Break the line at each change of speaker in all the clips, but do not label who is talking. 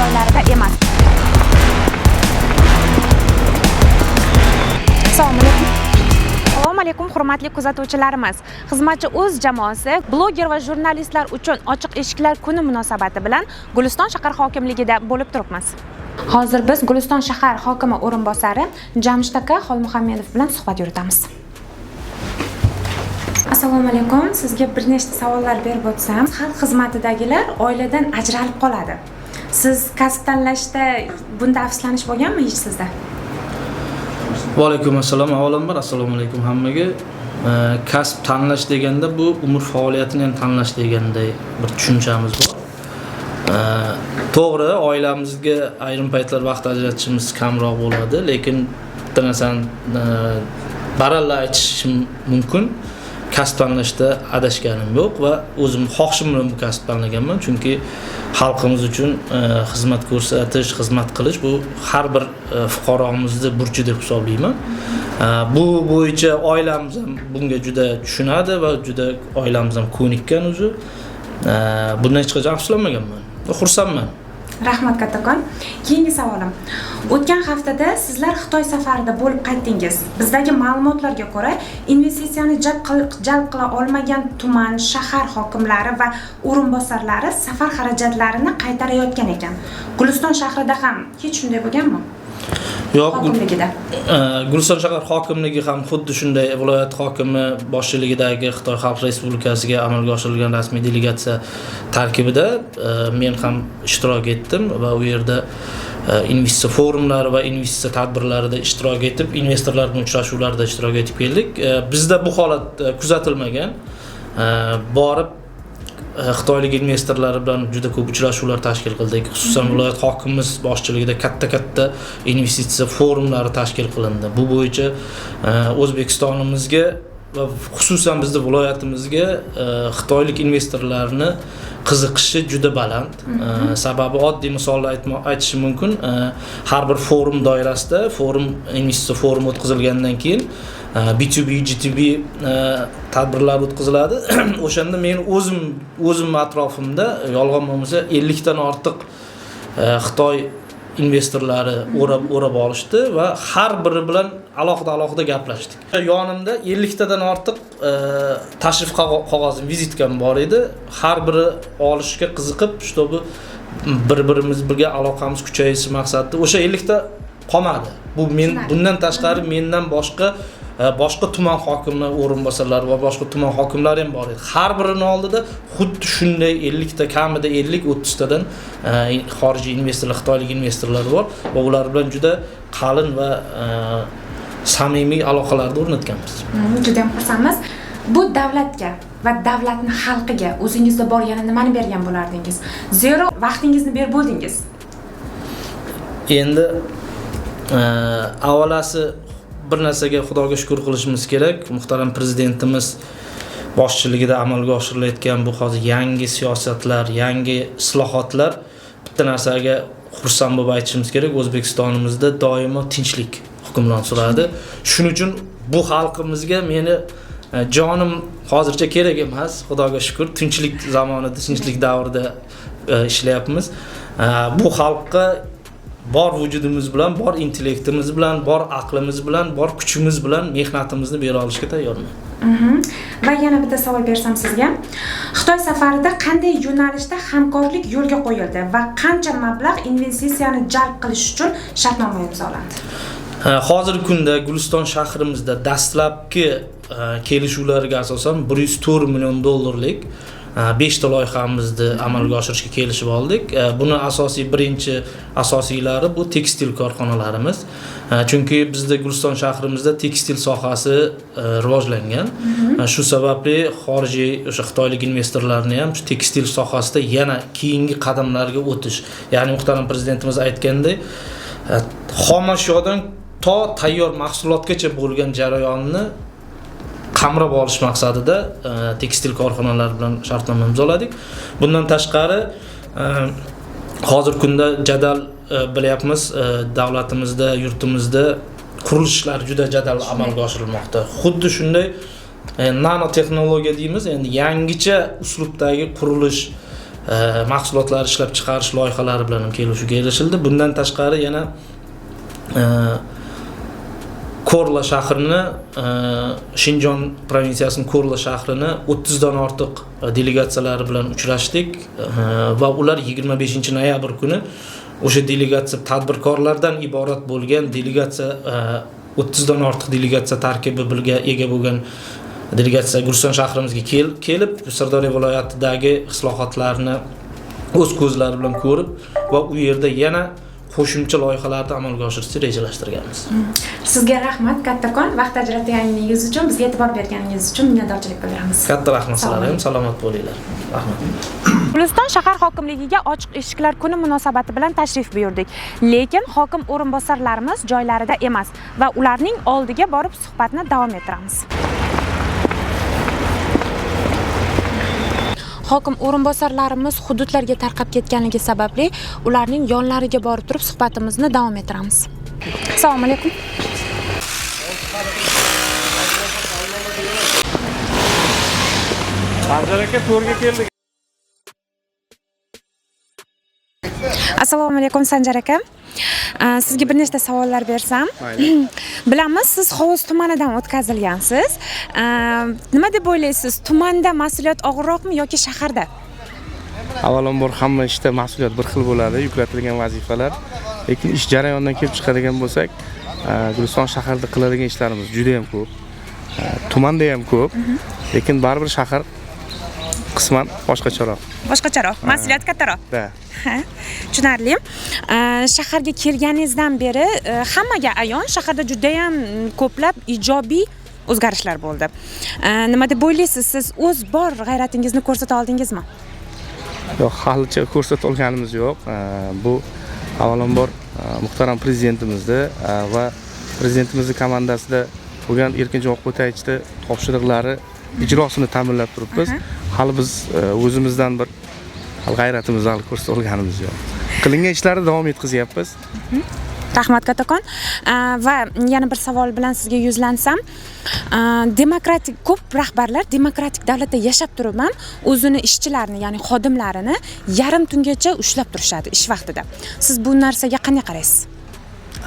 joylarida emas. Assalomu alaykum. Assalomu alaykum, hurmatli kuzatuvchilarimiz. Xizmatchi o'z jamoasi bloger va jurnalistlar uchun ochiq eshiklar kuni munosabati bilan Guliston shahar hokimligida bo'lib turibmiz. Hozir biz Guliston shahar hokimi o'rinbosari Jamshid aka Xolmuhammedov bilan suhbat yuritamiz. Assalomu alaykum. Sizga bir nechta savollar berib o'tsam, xalq xizmatidagilar oiladan ajralib qoladi. Siz kasb tanlashda bunda afsuslanish bo'lganmi hech sizda?
Va alaykum assalom. Avvalambor, assalomu alaykum hammaga. Kasb tanlash deganda bu umr faoliyatini ham tanlash deganday bir tushunchamiz bor. To'g'ri, oilamizga ayrim paytlar vaqt ajratishimiz kamroq bo'ladi, lekin bitta narsani baralla aytishim mumkin: kasb tanlashda adashganim yo'q va o'zim xohishim bilan bu kasb tanlaganman, chunki xalqimiz uchun xizmat ko'rsatish, xizmat qilish bu har bir fuqaromizni burchi deb hisoblayman. Bu bo'yicha oilamiz ham bunga juda tushunadi va juda oilamiz ham ko'nikkan o'zi. Bundan hech qachon afsuslanmaganman va xursandman.
Rahmat kattakon. Keyingi savolim. O'tgan haftada sizlar Xitoy safarida bo'lib qaytdingiz. Bizdagi ma'lumotlarga ko'ra, investitsiyani jalb qila olmagan tuman, shahar hokimlari va o'rinbosarlari safar xarajatlarini qaytarayotgan ekan. Guliston shahrida ham hech shunday bo'lganmi?
Yo'q.
Hokimligida.
Guliston shahar hokimligi ham xuddi shunday viloyat hokimi boshchiligidagi Xitoy Xalq Respublikasiga amalga oshirilgan rasmiy delegatsiya tarkibida men ham ishtirok etdim va u yerda investitsiya forumlari va investitsiya tadbirlarida ishtirok etib, investorlar bilan uchrashuvlarda ishtirok etib keldik. Bizda bu holat kuzatilmagan. Borib xitoylik investorlar bilan juda ko'p uchrashuvlar tashkil qildik. Xususan, viloyat hokimimiz boshchiligida katta-katta investitsiya forumlari tashkil qilindi. Bu bo'yicha O'zbekistonimizga va xususan bizni viloyatimizga xitoylik investorlarni qiziqishi juda baland. Sababi oddiy misolni aytishim mumkin. Har bir forum doirasida, forum, investitsiya forumi o'tkazilgandan keyin B2B, G2B tadbirlar o'tkaziladi. O'shanda men o'zim atrofimda, yolg'on bo'lmasa, 50 dan ortiq Xitoy investorlari o'rab olishdi va har biri bilan alohida alohida gaplashdik. Yonimda 50 tadan ortiq tashrif qog'ozim, vizitkam bor edi. Har biri olishga qiziqib, чтобы bir-birimiz birga aloqamiz kuchayishi maqsadida o'sha 50 ta qolmadi. Bu men
Tushunarli.
bundan tashqari mendan boshqa boshqa tuman hokimi o'rinbosarlari va boshqa tuman hokimlari ham bor edi. Har birini oldida xuddi shunday 50 ta, kamida 50 30 tadan xorijiy investorlar, xitoylik investorlar bor va ular bilan juda qalin va samimiy aloqalarni o'rnatganmiz.
Juda ham xursandmiz. Bu davlatga va davlatni xalqiga o'zingizda bor yana nimani bergan bo'lardingiz? Zero vaqtingizni berib bo'ldingiz.
Endi avvalasi bir narsaga Xudoga shukur qilishimiz kerak. Muhtaram prezidentimiz boshchiligida amalga oshirilayotgan bu hozir yangi siyosatlar, yangi islohotlar, bitta narsaga xursand bo'lib aytishimiz kerak: O'zbekistonimizda doimo tinchlik hukmron suradi. Shuning uchun bu xalqimizga meni jonim hozircha kerak emas. Xudoga shukur, tinchlik zamonida, tinchlik davrida ishlayapmiz. Bu xalqqa bor vujudimiz bilan, bor intellektimiz bilan, bor aqlimiz bilan, bor kuchimiz bilan mehnatimizni bera olishga tayyorman.
Va yana bitta savol bersam sizga. Xitoy safarida qanday yo'nalishda hamkorlik yo'lga qo'yildi va qancha mablag' investitsiyani jalb qilish uchun shartnoma imzolandi?
Hozirgi kunda Guliston shahrimizda dastlabki kelishuvlarga asosan 104 million dollarlik 5 ta loyihamizni amalga oshirishga kelishib oldik. Buni asosiy, birinchi asosiylari bu tekstil korxonalarimiz. Chunki bizda Guliston shahrimizda tekstil sohasi rivojlangan. Shu sababli xorijiy, o'sha xitoylik investorlarni ham shu tekstil sohasida yana keyingi qadamlarga o'tish, ya'ni muhtaram prezidentimiz aytgandek, xom ashyodan to tayyor mahsulotgacha bo'lgan jarayonni qamrab olish maqsadida tekstil korxonalari bilan shartnoma imzoladik. Bundan tashqari, hozirgi kunda jadal bilyapmiz, davlatimizda, yurtimizda qurilish ishlari juda jadal amalga oshirilmoqda. Xuddi shunday nanotexnologiya deymiz, endi yangicha uslubdagi qurilish mahsulotlar ishlab chiqarish loyihalari bilan ham kelishuvga erishildi. Bundan tashqari yana Korla shahrini, Shinjon provinsiyasining Korla shahrini 30 dan ortiq delegatsiyalari bilan uchrashdik va ular 25 noyabr kuni o'sha delegatsiya tadbirkorlardan iborat bo'lgan delegatsiya, 30 dan ortiq delegatsiya tarkibi birga ega bo'lgan delegatsiya Guliston shahrimizga kelib Sirdaryo viloyatidagi islohotlarni o'z ko'zlari bilan ko'rib va u yerda yana qo'shimcha loyihalarni amalga oshirishni rejalashtirganmiz.
Sizga rahmat kattakon, vaqt ajratganingiz uchun, bizga e'tibor berganingiz uchun minnatdorchilik bildiramiz.
Katta rahmat sizlarga ham, salomat bo'linglar. Rahmat.
Guliston shahar hokimligiga ochiq eshiklar kuni munosabati bilan tashrif buyurdik. Lekin hokim o'rinbosarlarimiz joylarida emas va ularning oldiga borib suhbatni davom ettiramiz. Hokim o'rinbosarlarimiz hududlarga tarqab ketganligi sababli ularning yonlariga borib turib suhbatimizni davom ettiramiz. Assalomu alaykum.
Sanjar aka, to'rga keldik.
Assalomu alaykum Sanjar aka. Sizga bir nechta savollar bersam. Bilamiz, siz Xovos tumanidan o'tkazilgansiz. Nima deb o'ylaysiz? Tumanda mas'uliyat og'irroqmi yoki shaharda?
Avvalambor hamma ishda mas'uliyat bir xil bo'ladi, yuklatilgan vazifalar. Lekin ish jarayonidan kelib chiqadigan bo'lsak, Guliston shaharida qiladigan ishlarimiz juda ham ko'p. Tumanda ham ko'p. Lekin baribir shahar qisman boshqacharoq.
Boshqacharoq, mas'uliyat kattaroq.
Da.
Ha, tushunarli. Shaharga kelganingizdan beri hammaga ayon, shaharda juda ham ko'plab ijobiy o'zgarishlar bo'ldi. Nima deb o'ylaysiz? Siz o'z bor g'ayratingizni ko'rsata oldingizmi?
Yo'q, halicha ko'rsata olganimiz yo'q. Bu avvalambor muhtaram prezidentimizni va prezidentimizning komandasida bo'lgan Erkinjon Oqbo'tayevichning topshiriqlari ijrosini ta'minlab turibmiz. Hali biz o'zimizdan bir g'ayratimizni hali ko'rsata olganimiz yo'q. Qilingan ishlarni davom etkazyapmiz.
Rahmat kattakon. Va yana bir savol bilan sizga yuzlansam, demokratik ko'p rahbarlar demokratik davlatda yashab turib ham o'zini ishchilarini, ya'ni xodimlarini yarim tungacha ushlab turishadi ish vaqtida. Siz bu narsaga qanday qaraysiz?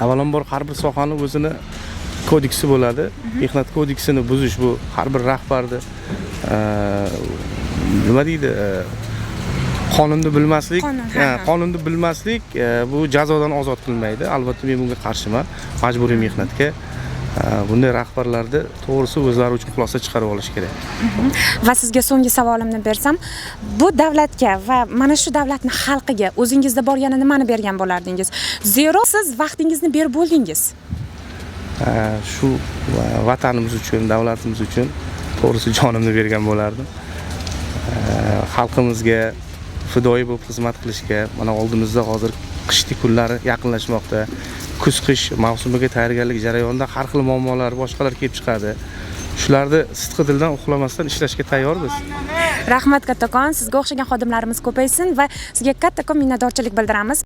Avvalambor har bir sohani o'zini kodeksi bo'ladi. Mehnat kodeksini buzish bu har bir rahbarni, nima deydi, qonunni bilmaslik, qonunni bilmaslik bu jazodan ozod qilmaydi. Albatta men bunga qarshiman. Majburiy mehnatga bunday rahbarlarni to'g'risi o'zlari uchun xulosa chiqarib olish kerak.
Va sizga so'nggi savolimni bersam, bu davlatga va mana shu davlatning xalqiga o'zingizda bor yana nimani bergan bo'lardingiz? Zero siz vaqtingizni berib bo'ldingiz.
Shu vatanimiz uchun, davlatimiz uchun to'g'risi jonimni bergan bo'lardim. Xalqimizga fidoyi bo'lib xizmat qilishga, mana oldimizda hozir qishki kunlari yaqinlashmoqda. Kuz-qish mavsumiga tayyorgarlik jarayonida har xil muammolar, boshqalar kelib chiqadi. Shularni sidqi dildan uxlamasdan ishlashga tayyormiz.
Rahmat kattakon, sizga o'xshagan xodimlarimiz ko'paysin va sizga kattakon minnatdorchilik bildiramiz.